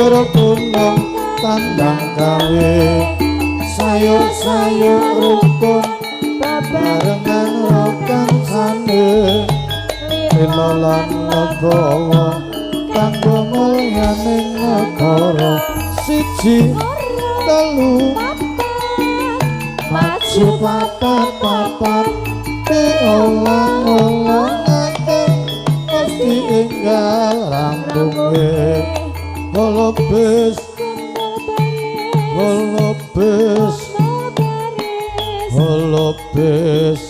Tumeng tandang gawe sayuk-sayuk rukun barengan kancane lila lan legawa kanggo mulyaning negara siji telu maju papat papat diolang-olangake mesti enggal rambunge holobes holobes holobes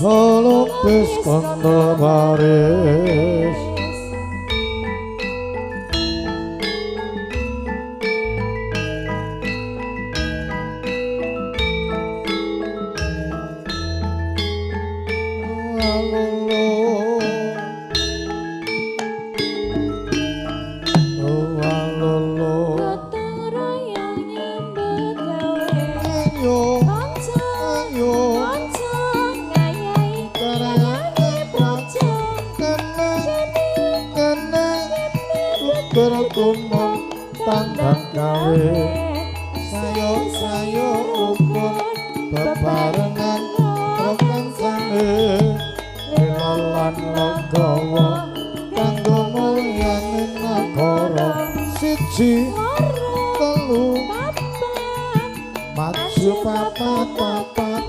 holobes kontol baris. Tandang gawe sayuk-sayuk rukun bebarengan kancane lila lan legawa kanggo mulyaning negara siji telu maju papat papat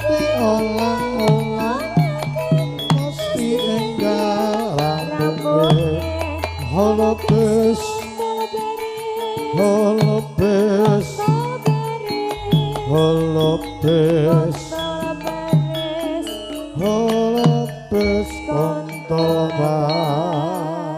diolang-olang mesti enggal rambunge holobes holobes holobes holobes kontol baris.